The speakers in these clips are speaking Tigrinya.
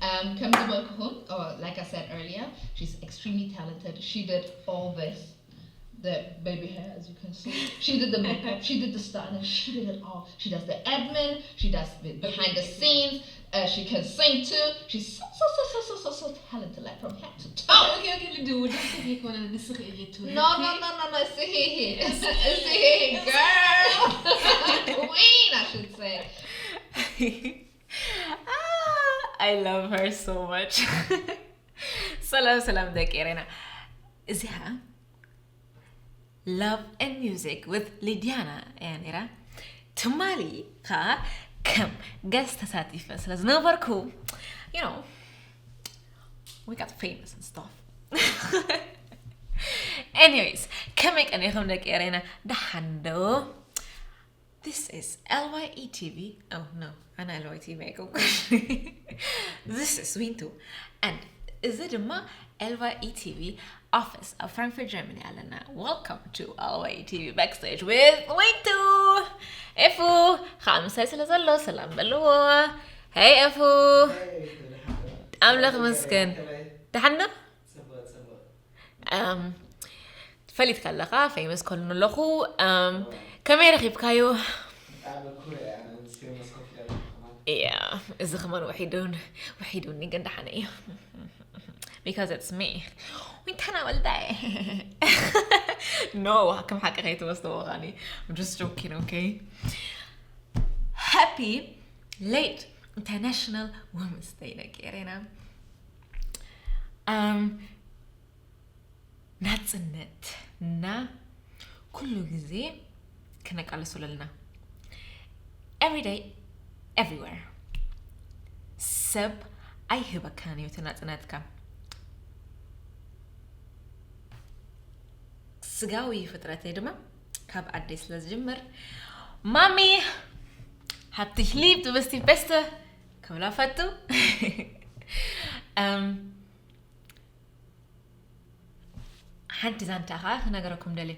Um, ከም ዝበልኩኹም, oh, like I said earlier, she's extremely talented. She did all this. The baby hair, as you can see. She did the makeup, she did the styling, she did it all. She does the admin, she does the behind the scenes, uh, she can sing too. She's so, so, so, so, so, so, so talented, like from head to toe. Okay, okay, ልዱ ንስኺ ይኮነ ንስኺ እየ ትውልድ። No, no, no, no, no, it's the hee hee. It's the hee hee, girl. Queen, I should say. Ah, I love her so much. ሰላም ሰላም ደቂ ኤሬና። እዚኣ Love and Music with Lidiana እያ ነይራ። ትማሊ ከዓ ከም guest ተሳቲፈ ስለ ዝነበርኩ, you know, we got famous and stuff. Anyways, ከመይ ቀኒኹም ደቂ ኤሬና? ደሓን ዶ? This is L Y E T V. Oh no, ኣነ L Y T V ኣይኮንኩን። This is ዊንቱ and እዚ ድማ L Y E T V office ኣብ Frankfurt Germany ኣለና። Welcome to L Y E T V Backstage with ዊንቱ። ኤፉ ከዓ ምሳይ ስለ ዘሎ ሰላም በልዎ። Hey ኤፉ። ኣምላኽ ይመስገን። ደሓን ዶ? Um, ፈሊጥካ ኣለኻ፣ famous ኮን ኣለኹ። Um, ከመይ ረኺብካዮ? Yeah, እዚ ከማን ውሒዱን ውሒዱኒ ግን ደሓነ እዩ። Because it's me. ዊንታና ወልዳይ። No, ከም ሓቂ ከይትወስደዎ ኻኒ። I'm just joking, okay? Happy late International Women's Day ደቂ ኤሬና። Um, ናጽነት እና ኩሉ ግዜ ክነቃለሶ ኣለና። Every day, everywhere. ሰብ ኣይህበካን እዩ እቲ ናጽነትካ። ስጋዊ ፍጥረተይ ድማ ካብ ኣደይ ስለ ዝጅምር ማሚ ሃብትሽ ሊብ ትበስቲ በስተ ክብላ ፈቱ። Um, ሓንቲ ዛንታ ከዓ ክነገረኩም ደልየ።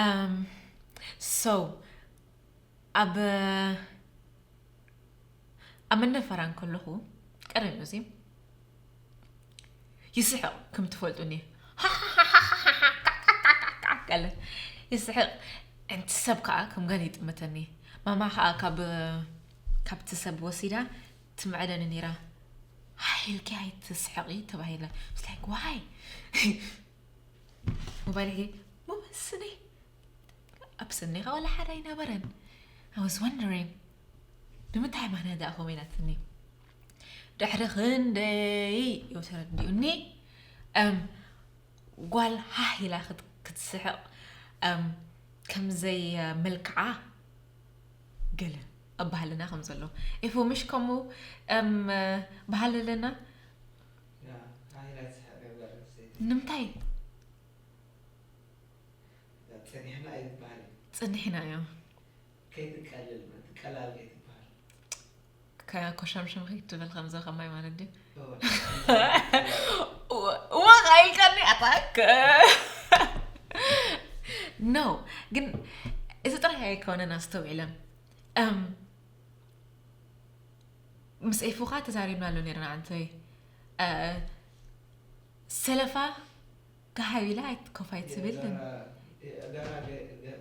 Um, so ኣብ ኣብ መነፈራ እንከለኹ ቀደም እዚ ይስሕቕ ከም ትፈልጡኒ ገለ ይስሕቕ። እንቲ ሰብ ከዓ ከም ገለ ይጥምተኒ። ማማ ከዓ ካብ ካብቲ ሰብ ወሲዳ ትምዕደኒ ነይራ። ሃይ ኢልኪ ኣይትስሕቒ ተባሂለ። It's like, why? ሞባይል ሒዘ፣ ሞባይል ስኒ ኣብ ስኒኻ ዋላ ሓደ ኣይነበረን። I was wondering ንምንታይ ማነ ደኣ ከምኡ ኢላትኒ። ድሕሪ ክንደይ እዩ ተረዲኡኒ። እም፣ ጓል ሃህ ኢላ ክት- ክትስሕቕ፣ እም፣ ከምዘይ መልክዓ ገለ ኣብ ባህልና ከም ዘሎ። ኤፉ ምሽ ከምኡ፣ እም፣ ባህሊ ኣለና። ያ፣ ሃህ ኢላ ትስሕቕ ነበር ሰይቲ። ንምንታይ? ጸኒሕና ኣይትበሃል እዩ። ጽኒሕና እዮ። ከይትቀልል፣ ትቀላል ከይትበሃል። ከ- ኮሸምሸም ከይትብል ከምዚ ከማይ ማለት ድዩ? እወ። እወ ኢልካኒ ኣታክ። No፣ ግን እዚ ጥራይ ኣይኮነን ኣስተውዒለ። እም፣ ምስ ኤፉኻ ተዛሪብናሉ ነይርና ኣንተይ። እ፣ ሰለፋ ጋሃብ ኢላ ኣይት- ኮፍ ኣይትብል። ገራ- ገራ ገ- ገ-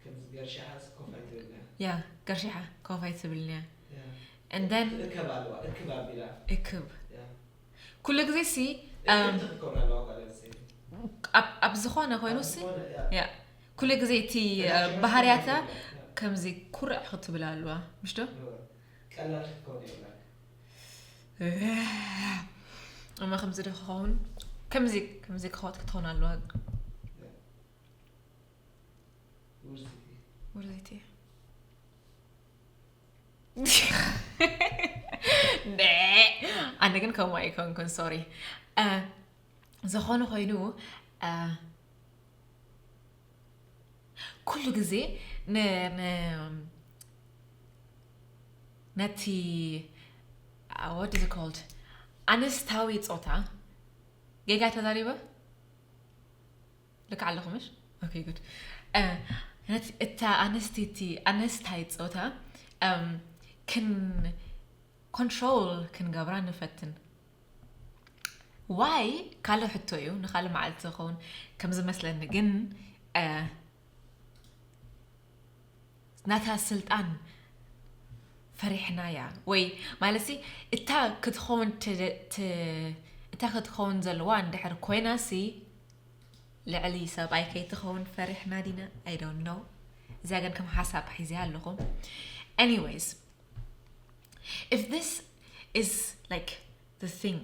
ከምዚ ገርሽሓስ ኮፍ ኣይትብል እያ። ያ፣ ገርሽሓ ኮፍ ኣይትብልን እያ። ያ። And then እከብ ኣለዋ፣ እክብ ኣቢላ። እክብ። ያ። ኩሉ ግዜ ሲ እክብ ትኽከብ ኣለዋ ጓል ኣንስተይቲ። ኣብ ኣብ ዝኾነ ኮይኑ ኣብ ሲ ዝኾነ፣ ያ። ያ፣ ኩሉ ግዜ እቲ እ፣ ገርሽሓስ ባህርያታ ኮፍ ኣይትብል እያ። ከምዚ ኩርዕ ክትብል ኣለዋ፣ ምሽ ዶ? እወ። ቀላል ክትከውን የብላን። እማ ከምዚ ዶ ክኸውን? ከምዚ ከምዚ ክኸወት ክትኸውን ኣለዋ። ውርዝቲ። ውርዝቲ። ደ ኣነ ግን ከምኡ ኣይኮንኩን፣ ሶሪ። እ፣ ዝኾነ ኮይኑ እ፣ ኩሉ ግዜ ን- ን- ነቲ እ፣ what is it called? ኣነስታዊ ጾታ ጌጋ ተዛሪበ? ልክዕ ኣለኹ ምሽ? Okay, good. እ፣ ነቲ- እታ ኣነስተይቲ ኣነስታይ ጾታ um, ክን control ክንገብራ ንፈትን። ዋይ ካልእ ሕቶ እዩ፣ ንኻልእ መዓልቲ ዝኸውን ከም ዝመስለኒ። ግን ናታ ስልጣን ፈሪሕናያ ወይ ማለት እታ ክትኸውን እታ ክትኸውን ዘለዋ እንድሕር ኮይና ሲ ልዕሊ ሰብኣይ ከይትኸውን ፈሪሕና ዲና? I don't know። እዚኣ ግን ከም ሓሳብ ሒዘ ኣለኹ። Anyways, if this is like the thing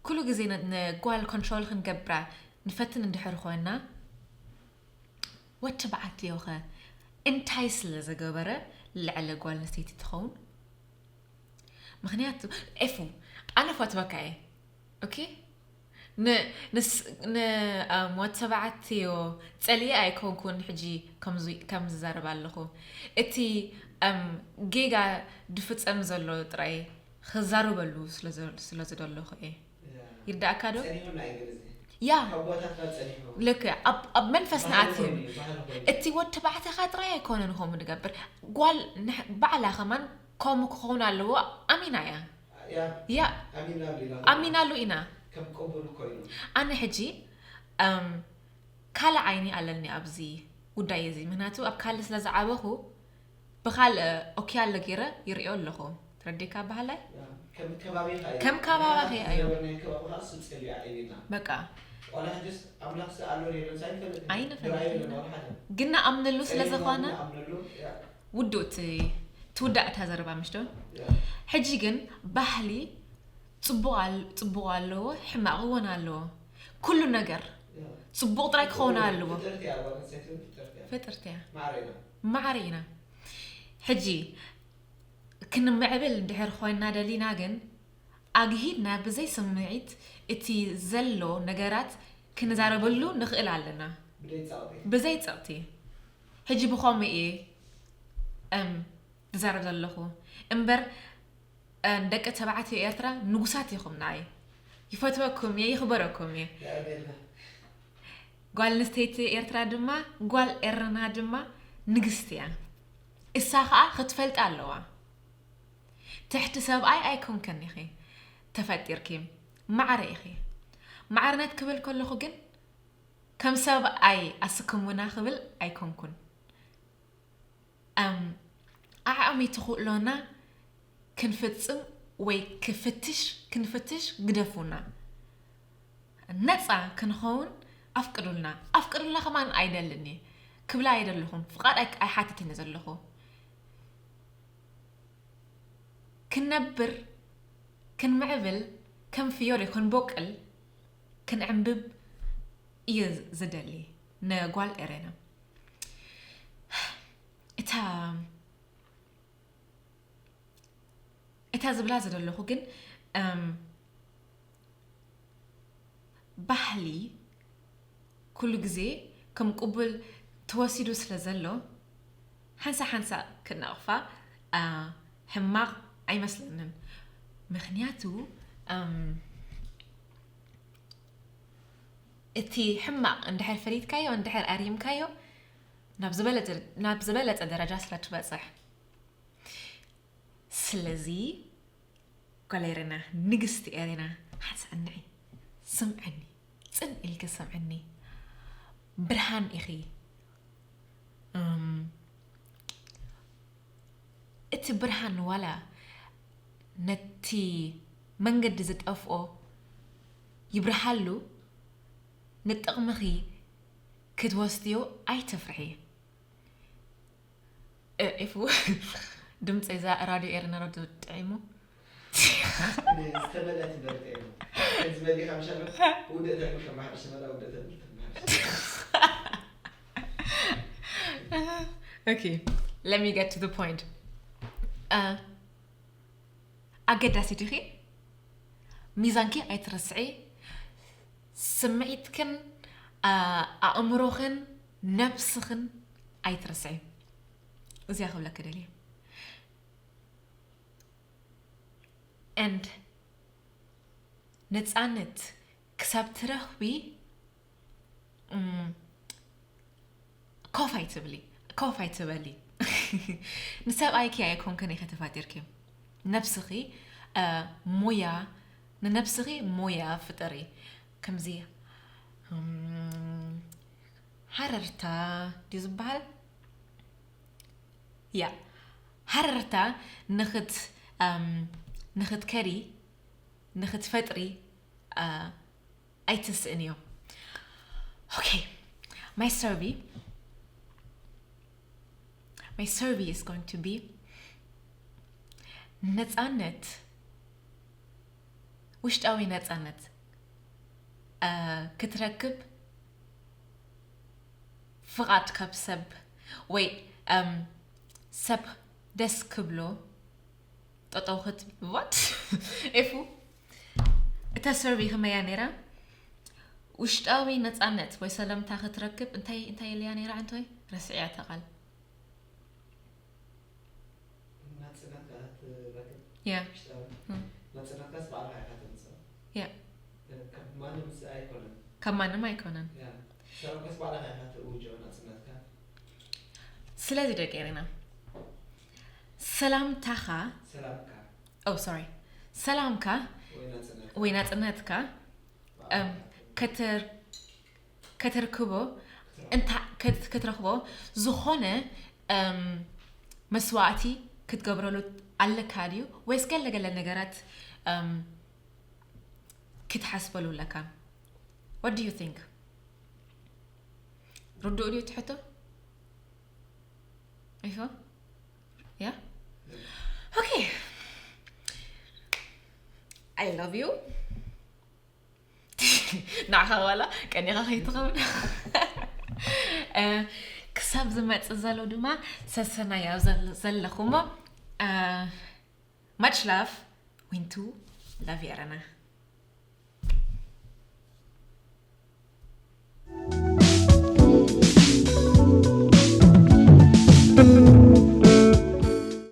ኩሉ ግዜ ንጓል control ክንገብራ ንፈትን እንድሕር ኮይና ወዲ ተባዕትዮ ኸ እንታይ ስለ ዘገበረ ልዕሊ ጓል ኣንስተይቲ ትኸውን? ምክንያቱ ኤፉ ኣነ ፈትወካ እየ። ኦኬ ንወዲ ተባዕትዮ ጸልየ ኣይኮንኩን ሕጂ ከም ዝዛረብ ኣለኹ። እቲ ጌጋ ድፍጸም ዘሎ ጥራይ ክዛረበሉ ስለ ዝደለኹ እየ። ይርዳእካ ዶ? ያ ልክ ኣብ መንፈስና ኣትዩ። እቲ ወዲ ተባዕትኻ ጥራይ ኣይኮነን ከምኡ ንገብር፣ ጓል ባዕላ ከማን ከምኡ ክኸውን ኣለዎ ኣሚና እያ። ያ ኣሚናሉ ኢና። ኣነ ሕጂ ካልእ ዓይኒ ኣለኒ ኣብዚ ጉዳይ እዚ፣ ምክንያቱ ኣብ ካልእ ስለ ዝዓበኹ ብካልእ ኦኪያሎ ገይረ ይርእዮ ኣለኹ። ትረዲካ ባህላይ ከም ከባቢኻ እዩ። ከም ከባቢኻ እዩ። ዝነበርናዮ ከባቢ ከዓ እሱ ጸሊያ እዩ ኢልና። በቃ ዋላ ሕጅስ ኣምላኽ ስ ኣሎ ዶ የለን ሳይፈልጥ። ኣይንፈልጥን። ድራይ የለን ዋላ ሓደ። ግን ንኣምነሉ ስለ ጸሊም ዝኾነ ንኣምነሉ፣ ያ። ውዱእ እቲ ትውዳእ እታ ዘረባ ምሽ ዶ? ያ። ሕጂ ግን ባህሊ ጽቡቕ ኣል-፣ ጽቡቕ ኣለዎ፣ ሕማቕ እውን ኣለዎ። ኩሉ ነገር ያ። ጽቡቕ ጥራይ ክኸውን ኣለዎ። ፍጥርቲ እያ፣ ጓል ኣንስተይቲ እውን ፍጥርቲ እያ። ፍጥርቲ እያ። ማዕረ ኢና። ማዕረ ኢና። ሕጂ ክንምዕብል እንድሕር ኮይና ደሊና ግን ኣግሂድና ብዘይ ስምዒት እቲ ዘሎ ነገራት ክንዛረበሉ ንኽእል ኣለና። ብዘይ ጸቕጢ። ብዘይ ጸቕጢ። ሕጂ ብኸምኡ እየ እም ዝዛረብ ዘለኹ እምበር፣ እ፣ ደቂ ተባዕትዮ ኤርትራ ንጉሳት ኢኹም ንዓይ። ይፈትወኩም እየ፣ ይኽበረኩም እየ። የዕቤልና። ጓል ኣንስተይቲ ኤርትራ ድማ፣ ጓል ኤረና ድማ ንግስቲ እያ። እሳ ኸኣ ክትፈልጣ ኣለዋ። ትሕቲ ሰብኣይ ኣይኮንክን ኢኺ ተፈጢርኪ፣ ማዕረ ኢኺ። ማዕርነት ክብል ከለኹ ግን ከም ሰብኣይ ኣስክሙና ክብል ኣይኮንኩን። እም፣ ዓቕሚ ተኽእሎና ክንፍጽም ወይ ክፍትሽ፣ ክንፍትሽ ግደፉና። ነጻ ክንኸውን ኣፍቅዱልና። ኣፍቅዱልና ከማን ኣይደልን እየ ክብላ ኣይደለኹን። ፍቓድ ኣይ-፣ ኣይሓትትን እየ ዘለኹ። ክንነብር፣ ክንምዕብል፣ ከም ፍዮሪ ክንቦቅል፣ ክንዕምብብ እየ ዝደሊ ንጓል ኤሬና። እታ፣ እታ ዝብላ ዝደለኹ ግን፣ እም፣ ባህሊ ኩሉ ግዜ ከም ቅቡል ተወሲዱ ስለ ዘሎ፣ ሓንሳእ ሓንሳእ ክነቕፋ፣ አ፣ ሕማቕ ኣይመስለንን። ምኽንያቱ፣ እም፣ እቲ ሕማቕ እንድሕር ፈሊጥካዮ፣ እንድሕር ኣሪምካዮ፣ ናብ ዝበለጸ፣ ናብ ዝበለጸ ደረጃ ስለ ትበጽሕ። ስለዚ ጓል ኤረና፣ ንግስቲ ኤረና፣ ሓንሳእ ንዒ፣ ስምዕኒ፣ ጽን ኢልኪ ስምዕኒ። ብርሃን ኢኺ። እም፣ እቲ ብርሃን ዋላ ነቲ መንገዲ ዝጠፍኦ ይብርሃሉ፣ ንጥቕምኺ ክትወስድዮ ኣይትፍርሒ። እ፣ ዒፉ። ድምፂ እዛ ራድዮ ኤረና ራድዮ ጥዒሙ። ዝተመልአት በርቀ እዩ። ከዚ በሊኻ ምሻሎ፣ ውድእ ተብል ከማሕርሽ በላ፣ ውድእ ተብል ከማሕርሽ። Okay, let me get to the point. እ፣ ኣገዳሲ ዲኺ? ሚዛንኪ ኣይትረስዒ። ስምዒትክን፣ ኣ-፣ ኣእምሮኽን ነብስኽን ኣይትረስዒ። እዚኣ ክብለኪ ደልየ። And ነጻነት ክሳብ ትረኽቢ፣ እም፣ ኮፍ ኣይትብሊ፣ ኮፍ ኣይትበሊ። ንሰብኣይኪ ኣይኮንክን ኢኸ ተፋጢርኪ። ነብስኺ እ፣ ሞያ ንነብስኺ ሞያ ፍጠሪ። ከምዚ እም፣ ሃረርታ ድዩ ዝበሃል? ያ ሃረርታ ንኽት እም፣ ንኽትከሪ ንኽትፈጥሪ እ፣ ኣይትስእን እዮ። Okay, my survey my survey is going to be ነፃነት ውሽጣዊ ነፃነት እ፣ ክትረክብ ፍቓድ ካብ ሰብ ወይ እም፣ ሰብ ደስ ክብሎ ጠጠው ክት what ኤፉ እታ survey ከመያ ነይራ? ውሽጣዊ ነፃነት ወይ ሰለምታ ክትረክብ እንታይ እንታይ ኢልያ ነይራ? ዓንቶይ ረስዕያ እታ ቃል። ናጽነትካ ትረክብ ያ ውሽጣዊ እም። ናጽነትካስ ባዕልኻ ኢኻ ተምጽኦ ያ ካብ ማንም ስ ኣይኮነን ካብ ማንም ኣይኮነን። ያ ሰላምካስ ባዕልኻ ኢኻ ትእውጆ ናጽነትካ ስለዚ ደቂ ኤሪና ሰላምታኻ ሰላምካ ኦ ሶሪ ሰላምካ ወይ ናጽነትካ ወይ ናጽነትካ እም፣ ባዕልኻ ከተር ከተርክቦ እንታ ከት- ክትረኽቦ ዝኾነ እም፣ መስዋእቲ ክትገብረሉ ኣለካ ድዩ ወይስ ገለ ገለ ነገራት እም፣ ክትሓስበሉ ኣለካ? What do you think? ርዱእ ድዩ እቲ ሕቶ? ይፎ ያ okay I love you ንዓኻ ዋላ ቀኒኻ ከይትኸውን እ፣ ክሳብ ዝመፅእ ዘሎ ድማ ሰሰናይ ኣብ ዘለ- ዘለኹሞ እ፣ much love ዊንቱ love you ኤረና